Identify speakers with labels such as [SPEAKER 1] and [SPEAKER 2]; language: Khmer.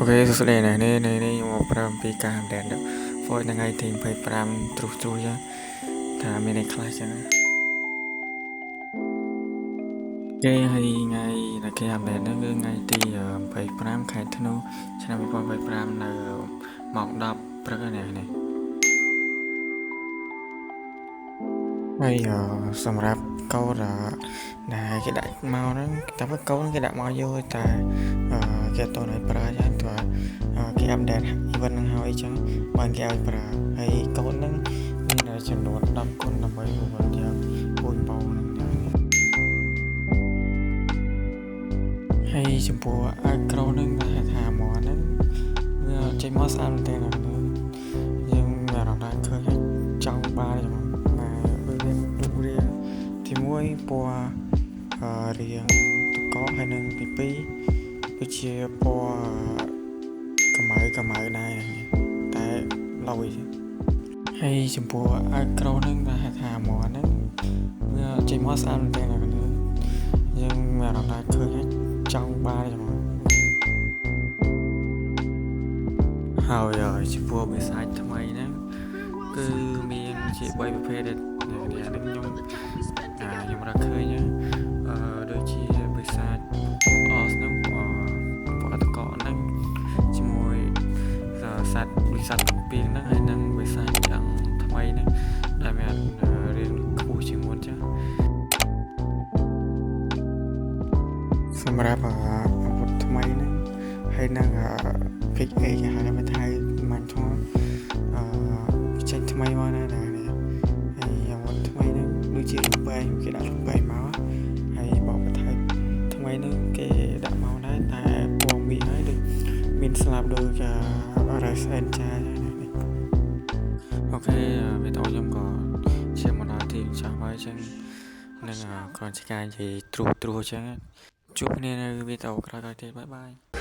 [SPEAKER 1] OK សួស្តីអ្នកនេះនេះនេះខ្ញុំមកប្រើអំពីការ update for ថ្ងៃទី25ទ្រុសទ្រុសចឹងថាមានអីខ្លះចឹងគេហើយថ្ងៃដែលគេ update ហ្នឹងគឺថ្ងៃទី25ខែធ្នូឆ្នាំ2025នៅម៉ោង10ព្រឹកហ្នឹងនេះហើយសម្រាប់កូដដែលគេដាក់មកហ្នឹងតែว่ากូដគេដាក់មកយូរតែគេអត់ទាន់ឲ្យប្រើចឹងតើគេ update event ហ្នឹងហើយចឹងបានគេឲ្យប្រើហើយកូដហ្នឹងមានចំនួន10គុណដើម្បីពង្រឹងយកពូជបោហ្នឹងដែរហើយចំពោះអាក្រូហ្នឹងគេថាមកហ្នឹងវាចេញមកស្អាតមែនទែនណាយើងមានអារម្មណ៍ថាឃើញចង់បានហ្មងតែវាមានរូបរាងទី1ពណ៌រាងតកហើយនិងទី2ដូចជាពណ៌កម្ៅកម្ៅដែរតែឡយហើយចំពោះអាក្រូហ្នឹងគេថាមកហ្នឹងវាចេញមកស្អាតមែនទែនណាយើងមានអារម្មណ៍ថាឃើញចង់បានហ្មងហើយចំពោះបិសាចថ្មីហ្នឹងគឺមានជា3ប្រភេទនេះនេះខ្ញុំខ្ញុំរកឃើញអឺដូចជាបិសាចអស់ហ្នឹងពណ៌តកហ្នឹងជាមួយសត្វបិសាចទំពាងហ្នឹងហើយនិងបិសាចឆ្អឹងថ្មីហ្នឹងដែលមានរាងខ្ពស់ជាងមុនចឹងសម្រាប់អាវុធថ្មីហ្នឹងហើយនឹង pick A គេហៅថាថៃមិនធំអឺចេញថ្មីមកណាដែរនេះហើយអាវុធថ្មីហ្នឹងដូចជាលំបែងគេដាក់លំបែងមកហើយបកថៃថ្មីហ្នឹងគេដាក់មកដែរតែពណ៌មាសហើយដូចមានស្លាប់ដូច Res Encha នេះOK វីដេអូខ្ញុំក៏ជាមកដល់ទីបញ្ចប់ហើយចឹងនឹងគ្រាន់តែការនិយាយត្រួសត្រួសចឹងជួបគ្នានៅវីដេអូក្រោយៗទៀត bye bye.